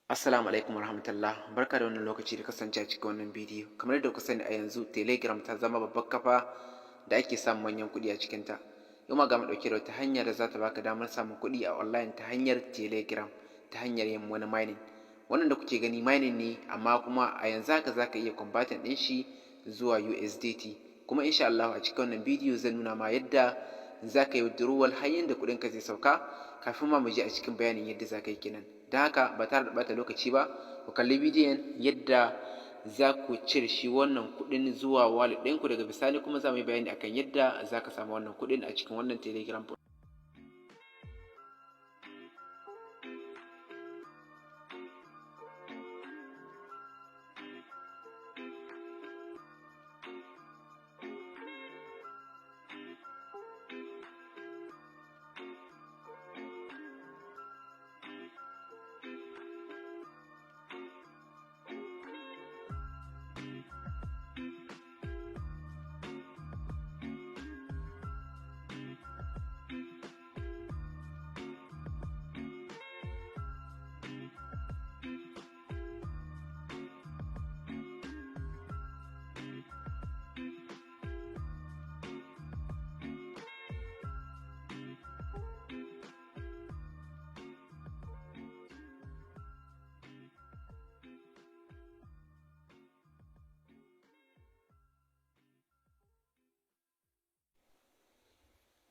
Assalamu alaikum warahmatullah. Barka da wannan lokaci da kasance a cikin wannan bidiyo. Kamar yadda kuka sani, a yanzu Telegram ta zama babbar kafa da ake samun manyan kuɗi a cikinta. Yau ma ga mu ɗauke da wata hanya da za ta baka damar samun kuɗi a online ta hanyar Telegram, ta hanyar yin wani mining. Wannan da kuke gani mining ne, amma kuma a yanzu haka za ka iya converting ɗin shi zuwa USDT. Kuma insha Allah a cikin wannan bidiyo zan nuna ma yadda za ka yi withdrawal har yanda kuɗinka zai sauka, kafin ma mu je a cikin bayanin yadda za ka yi kenan. Don haka, ba tare da ɓata lokaci ba, ku kalli bidiyon yadda za ku cire shi wannan kuɗin zuwa wallet ɗinku. Daga bisani kuma za mu yi bayani akan yadda za ka samu wannan kuɗin a cikin wannan Telegram bot.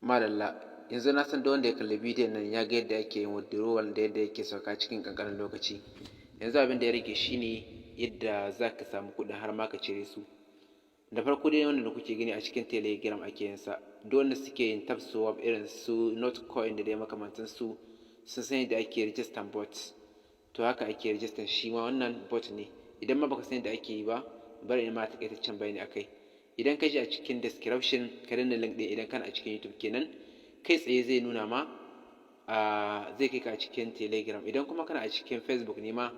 Madalla, yanzu na san duk wanda ya kalli bidiyon nan ya ga yadda ake yin withdrawal da yadda yake sauka cikin ƙanƙanin lokaci. Yanzu abin da ya rage shine yadda za ka samu kuɗin har ma ka cire su. Da farko dai, wannan da kuke gani a cikin Telegram ake yin sa. Duk wanda suke yin TapSwap, irin su Notcoin da dai makamantansu, sun san yadda ake rijistan bot. To, haka ake rijistan shi ma wannan bot ne. Idan ma baka san yadda ake yi ba, bari in ma taƙaitaccen bayani akai. Idan ka je a cikin description ka danna link ɗin, idan kana a cikin YouTube kenan, kai tsaye zai nuna ma a zai kai ka a cikin Telegram. Idan kuma kana a cikin Facebook ne ma,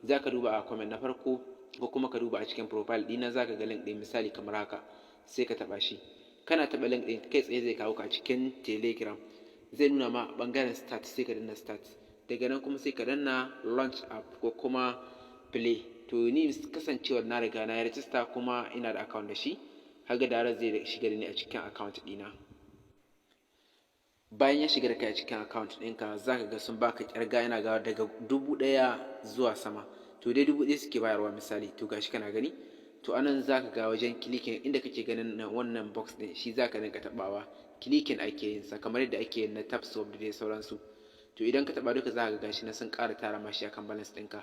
za ka duba a comment na farko ko kuma ka duba a cikin profile ɗina, za ka ga link ɗin, misali kamar haka, sai ka taɓa shi. Kana taɓa link ɗin, kai tsaye zai kawo ka a cikin Telegram, zai nuna ma ɓangaren start, sai ka danna start. Daga nan kuma sai ka danna launch app ko kuma play. To, ni kasancewar na riga na yi register kuma ina da account da shi, kaga da zai shiga da ni a cikin account ɗina. Bayan ya shiga da kai a cikin account ɗinka, za ka ga sun baka ƙirga, yana ga daga 1000 zuwa sama. To dai, 1000 suke bayarwa misali. To, gashi kana gani. To, anan za ka ga wajen clicking, inda kake ganin wannan box ɗin, shi za ka rinka taɓawa. Clicking ake yin sa kamar yadda ake yin na TapSwap da dai sauransu. To, idan ka taɓa duka, za ka ga gashi na sun ƙara tara mashi akan balance ɗinka.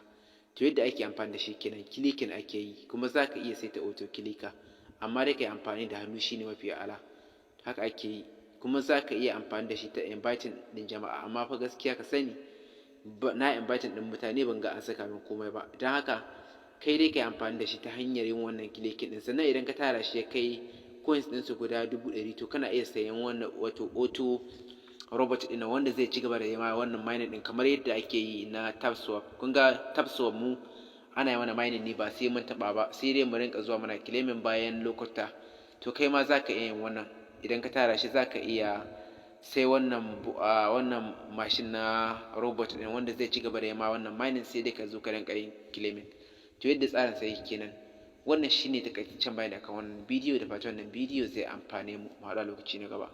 To, yadda ake amfani da shi kenan, clicking ake yi. Kuma za ka iya saita auto clicker, amma dai ka yi amfani da hannu shine mafi a'ala. Haka ake yi. Kuma za ka iya amfani da shi ta inviting ɗin jama'a, amma fa gaskiya ka sani, na inviting ɗin mutane ban ga an saka min komai ba. Don haka kai dai ka yi amfani da shi ta hanyar yin wannan clicking ɗin. Sannan idan ka tara shi ya kai coins ɗinsu guda 100,000, to kana iya sayan wannan, wato auto robot ɗin, wanda zai ci gaba da yi ma wannan mining ɗin kamar yadda ake yi na TapSwap. Kun ga TapSwap mu ana yi mana mining ne ba sai mun taɓa ba, sai dai mu rinka zuwa muna claiming bayan lokuta. To, kai ma za ka iya yin wannan. Idan ka tara shi, za ka iya sai wannan mashin na robot ɗin wanda zai ci gaba da yi ma wannan mining, sai dai ka zo ka rinka yin claiming. To, yadda tsarin sa yake kenan. Wannan shine takaitaccen bayani akan wannan bidiyo. Da fatan wannan bidiyo zai amfane mu. Mu haɗu a lokaci na gaba.